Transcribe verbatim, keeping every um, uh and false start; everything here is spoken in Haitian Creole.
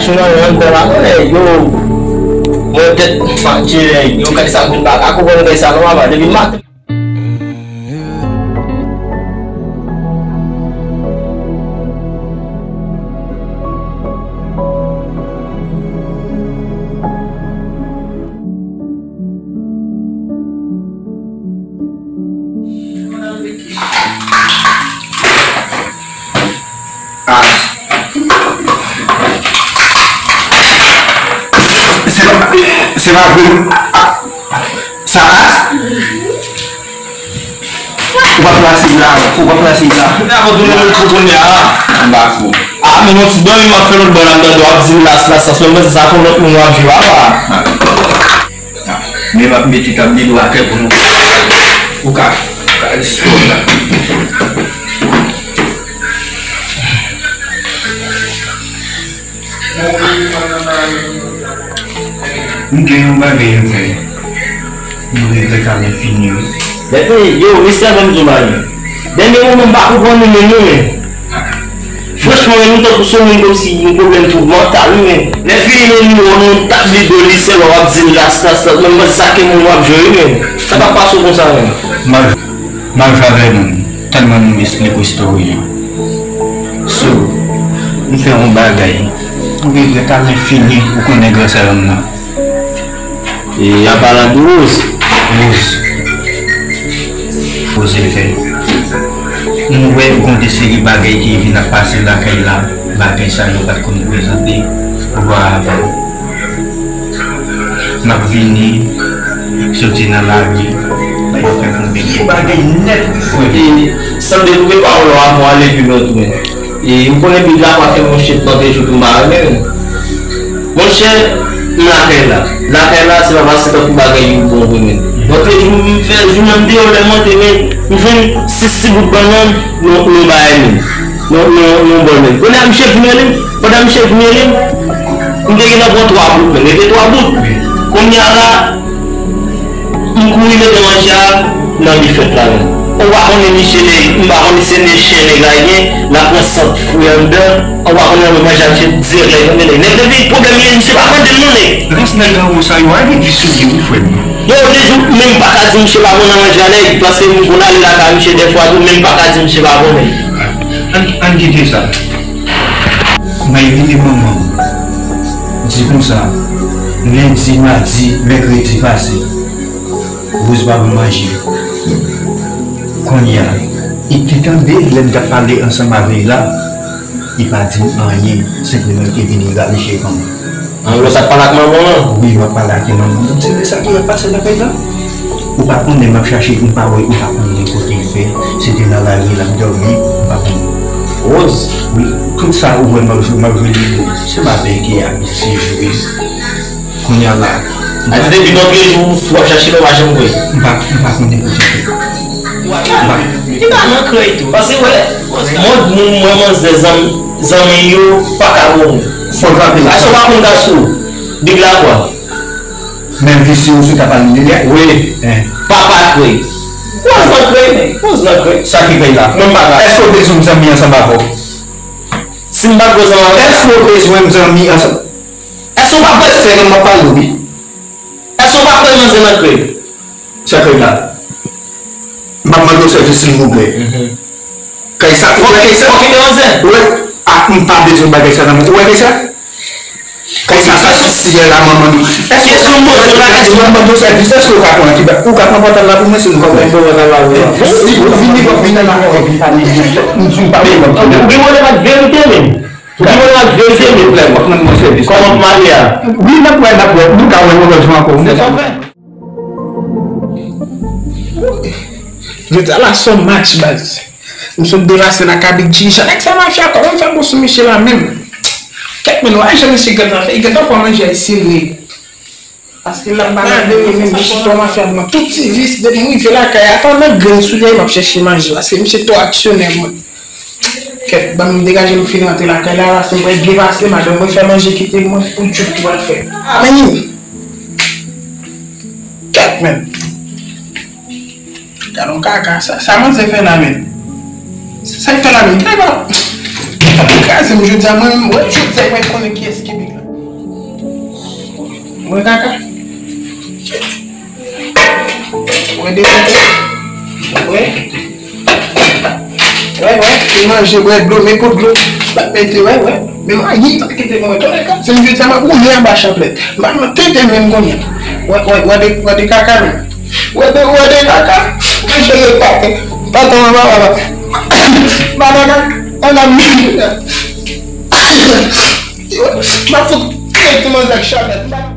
Nan yon dè maten, yo, mwen tèt fache, yo kay sa m vin pa ka konprann kay sa non papa, depi maten. Ah. Se pa, se pa vre. Ah. Sa, ah. Ou pa plase la, ou pa plase la. Nan konn tounen lòt kou kounye a. M pa fou. Ah, men yon ti dòmi m ap fè lòt bò la, m tande w ap di m las, las, las, men mwen se sa pou lòt moun w ap jwe, papa. Men m ap mete tab de do atè pou nou. Ou ka, ou ka jis kò la. M gen yon bagay m fè. M regrèt a lenfini, wi. Lèfini, yo, mesye avè m di yon bagay. Dènye moman, m pa konprann nou menm, non, men. Franchman, men nou tankou se yon moun kòmsi yon pwoblèm twouv mantal, wi, men. Lèfini, men nou wè nou tap li do li, sèlman w ap di l las, las, las, men mwen sa ke moun w ap jwe, wi, men. Sa p ap pase w konsa, men. M ap, m ap jwe avè moun, tèlman nou esplike w istoryen. So, m fè yon bagay. M regrèt a lenfini, ou konnen gran sè m nan. E, an palan de Rose. Rose. Rose fè. M wè gon de seri bagay ki vin ap pase lakay la. Bagay sa yo pa t konn prezante oparavan. M ap vini soti nan lari, m ap fè konbyen bagay nèt, wi, frè. E, san detounen pawòl ou avan w ale pi lwen, wi. E, ou konnen big la pa fè monchè tante jou tou m pa renmen l. Monchè, m lakay la. Lakay la, se pa pase tankou bagay yo bon vre, men. Monte jou m fè, jou menm deyò lè m monte, men, m jwenn sis ti bout bannann, nou, nou bay men. Nou, nou, nou bò men. Kounye a, misye vin rele m. Pandan misye vin rele m, m te gentan pran twa bout, men. Rete twa bout. Kounye a la, m kouri mete manje a nan bifèt la menm. Ou pa konnen misye nèg, m pa konnen se nèg chen nèg la gen, l ap pran sant fwi anndan. Ou pa konnen nan manje a misye dirèk la, konnen nèg. Nèg depi pwoblèm li ye, misye pa mande m non nèg. Rès nèg anwo sa yo, a vin di sou li wi frè m. Yo, de jou, menm pa ka di misye pa bon nan manje a nèg, paske m konn ale lakay misye dèfwa tou, menm pa ka di misye pa bon nèg. Ann, ann kite sa. Mwen rele manman m. Di konsa, lendi, madi, mèkredi pase, Rose pa ban m manje. Kounye a, li te tande lè m t ap pale ansanm avè l la, li pa di m anyen, senpleman li te vini rache kò m. An, ou sa pale ak manman w lan? Wi, m ap pale ak manman m. M di, men sa ki ap pase lakay la? Ou pa konnen m ap chache, m pa wè, ou pa konnen kote l fè. Se te nan lari l ap dòmi, m pa konnen. Rose? Wi, tout sa ou wè m ap jwe, m ap jwe li, se m avè l ki abitye jwe. Kounye a la. A di depi lòt jou, si w ap chache l, ou pa janm wè. M pa, m pa konnen kote l fè. Ou pa, li pa nan krèy tou. Paske wè, mwen, mwen, mwen, manzè, zanmi, zanmi yo, pa ka bon. Fò l frape la. Aso pa konn gason. Big la kwa? Menm visye ou sou ta pale li ye? Wi. Papa krèy. Pòz nan krèy, men. Pòz nan krèy. Sa ki krèy la? Menm pa la. Èske w bezwen m zanmi ansanm avè w? Si m pa t bezwen ansanm avè w. Èske w bezwen m zanmi ansanm? Èske w pa kwè se nan m ap pale wi? Èske w pa kwè manzè nan krèy? Sa krèy la? M ap mande w sèvis silvouplè. Kay sa, ou wè kay sa? Fò kite manzè. Ou wè? Ah, m pa bezwen bagay sa nan men. Ou wè kay sa? Kay sa, sa sou syèl la, manman nou. Èske ou mande w bagay sa? M ap mande w sèvis, èske ou ka pran ti ba-, ou ka pran pòtab la pou mwen, silvouplè? Ou vini, ou vini la, ou vini la. M di w pa bezwen. Ou gen mande m ak verite menm. Ou gen mande m ak verite menm. Silvouplè, w ap rann mwen sèvis. Kòman pou m ale a? Wi, n ap wè, n ap wè. Nou ka wè yon lòt jou ankò. Ou mèt ap wè. Jodi a la se yon match, baz. M sot devase nan kabin dirijan. Nèg sa mafya, kòman m fè bon sou misye la menm? Kèt, men, wè jan misye gentan fè, li gentan pran manje a sere. Paske l ap malad, men misye twò mafya, mwen tout ti vis, depi m rive lakay, ata nan grenn soulye, m ap chèche manje, paske misye twò aksyonè, mwen. Kèt, ban m degaje m fin rantre lakay la, paske m pral byen pase, madanm mwen fè manje kite mwen pou djòb ki pral fè. Ah, men! Kèt, men! Gad on kaka, sa, sa manzè fè la, men! Sa, sa l fè la, men! Gad, gad, gad, kraze m jodi a, mwen menm, wè, jodi a, mwen konnen kiyès ki big la. Mwen kaka. Mwen dekonte. Mwen. Wè, wè, se manje, bwè dlo, men pot dlo. Pa pete, wè, wè. Men mwen, yi, pa kite mwen. Tande ka, se m di sa, m ap wouye anba chaplèt. M pa nan tete menm kounye a. Wè, wè, wè de, wè de kaka, men. Wè de, wè de kaka. Manje le paten. Paten, wè, wè, wè. Banana, banana. M ap fout tete manje ak chaplèt.